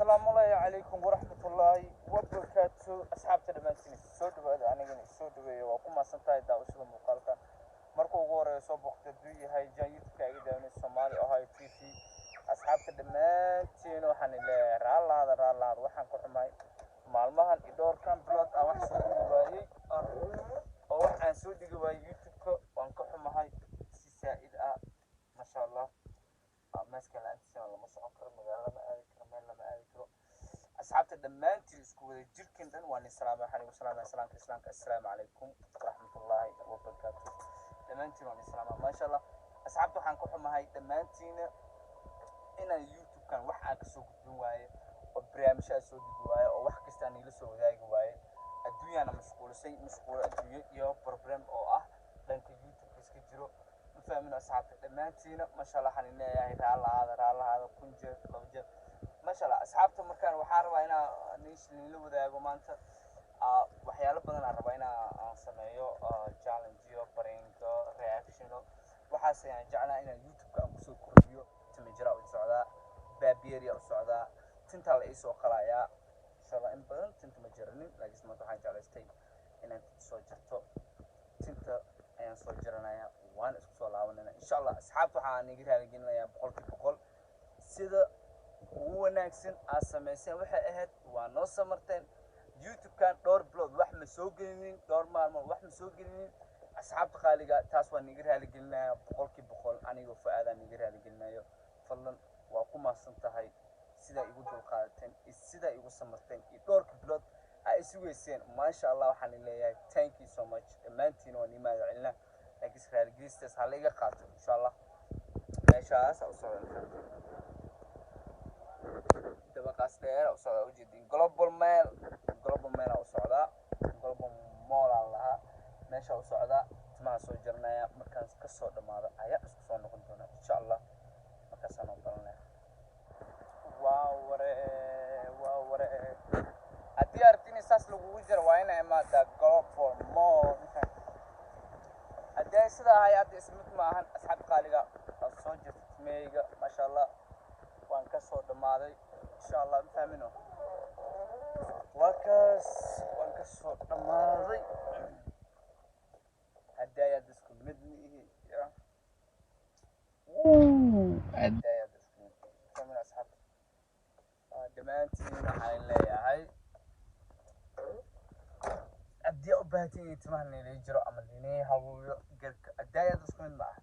Asalaamullaahi calaykum waraxmatullaahi wabarakaatu. Asxaabta dhammaantiin, soo dhawaada. Anigana soo dhaweeya. Waa ku mahadsan tahay daawashada muuqaalkan. Marka ugu horeeya soo boqtay hadduu yahay jan YouTube-ka iga daawanay, Soomaali Ohio TV. Asxaabta dhammaantiin waxaan leeyahay raallaada, raallaada. Waxaan ka xumahay maalmahan iyo dhowrkan bilood aan wax soo dhigi waayey oo wax aan soo dhigi waayey YouTube-ka. Waan ka xumahay si saa'id ah. Masha Allah, maaska la-aantiisana lama socon karo, magaalo lama aadi karo, meel lama aadi karo. Asxaabta dhammaantiin, isku wada jirkin dhan waan salaamay. Waxaan igu salaamaya salaamka Islaamka: assalaamu calaykum waraxmatullaahi wabarakaatu. Dhammaantiin waan islaama. Maasha Allah, asxaabta, waxaan ka xumahay dhammaantiina inaan YouTube-kan wax aan kasoo gudbin waaye oo barnaamijyo aan soo dhigi waaye oo wax kasta aan iila soo wadaagi waaye. Adduunyaana mashquulisay, mashquulo adduunyo iyo problem oo ah dhanka YouTube iska jiro. Ma fahmin? Asxaabta dhammaantiina, masha Allah, waxaan leeyahay raallahaada, raallahaada kun jeer, laba jeer. Masha Allah, asxaabta, markaan waxaan rabaa inaa niila wadaago maanta waxyaalo badan. Aan rabaa inaa aan sameeyo challengeyo, pranko, reactiono. Waxaas ayaan jeclaa inaan YouTube-ka aan kusoo kordhiyo. Timijira u socdaa, baabiyeria u socdaa, tintaa la iisoo qalayaa, insha Allah. In badan tinta ma jiranin, laakiin maanta waxaan jeclaystay inaan tinta soo jarto. Tinta ayaan soo jaranayaa, waana isku soo laabanayna, insha Allah. Asxaabta, waxaan iga raaligelinayaa 100%. Sida ugu wanaagsan aad samayseen waxay ahayd waa noo samarteen. YouTube-kan dhowr bilood wax ma soo gelinin, dhowr maalmood wax ma soo gelinin. Asxaabta qaaliga, taas waan iga raaligelinayaa 100%. Anigoo Fu-aadaan iga raaligelinayo. Fadlan, waa ku mahadsan tahay sidaa igu dulqaadateen iyo sidaa igu samarteen iyo dhowrka bilood aa isugeyseen. Maasha Allah, waxaan leeyahay thank you so much dhammaantiin. Waan ii mahad celinaa, laakiin raaligelistaas ha la iga qaato, insha Allah. Meeshaas u socda, dabaqaas dheer u socdaa, ujeedin Global Mall. Global Mall aa u socdaa, Global Mall aan lahaa. Meesha u socdaa, timaha soo jaranaya. Markaan kasoo dhamaado ayaa isku soo noqon doona, insha Allah. Markaasaan ogolanaya. Waa ware, waa ware. Haddii aragti in saas lagugu jiro, waa inaa imaadaa Global Mall. Haddii ay sidaa ahay, hadda ismid ma ahan. Asxaab qaaliga, waa soo jirta timeyga. Maasha Allah, waan kasoo dhammaaday, insha Allah. Ma fahmino? Waa kaas, waan kasoo dhammaaday. Haddii ay hadda isku mid ma ihi ya. Haddii ay hadda isku mid fahmino. Asxaabta dhammaantiin waxaan leeyahay, haddii aa u baahatiin in timaha nila jiro ama linii habuuyo garka, haddii ay hadda isku mid ma aha,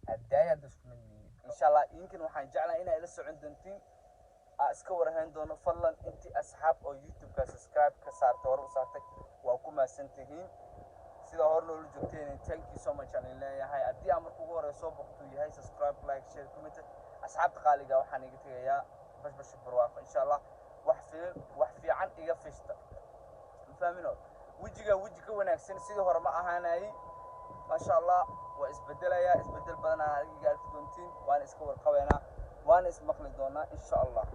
haddii ay hadda isku mid mihi, insha Allah. Idinkan waxaan jeclahay inaa ila socon doontiin, aa iska warhayn doono. Fadlan, intii asxaab oo YouTube-ka subscribe ka saartay, hore u saartay, waa ku mahadsan tihiin. Sida hore noola joogteen, thank you so much aan leeyahay. Haddii aan marka ugu horey soo boqtuu yahay, subscribe, like, share, comment. Asxaabta qaaliga, waxaan iga tegayaa bashbash, barwaaqo, insha Allah. Wax fiican iga fishta. Ma fahmino? Wejiga weji ka wanaagsan sidii hore ma ahaanayay. Maasha Allah, waa isbedelayaa. Isbedel badan aa iga arki doontiin. Waana iska warqabeynaa, waana ismaqli doonaa, insha Allah.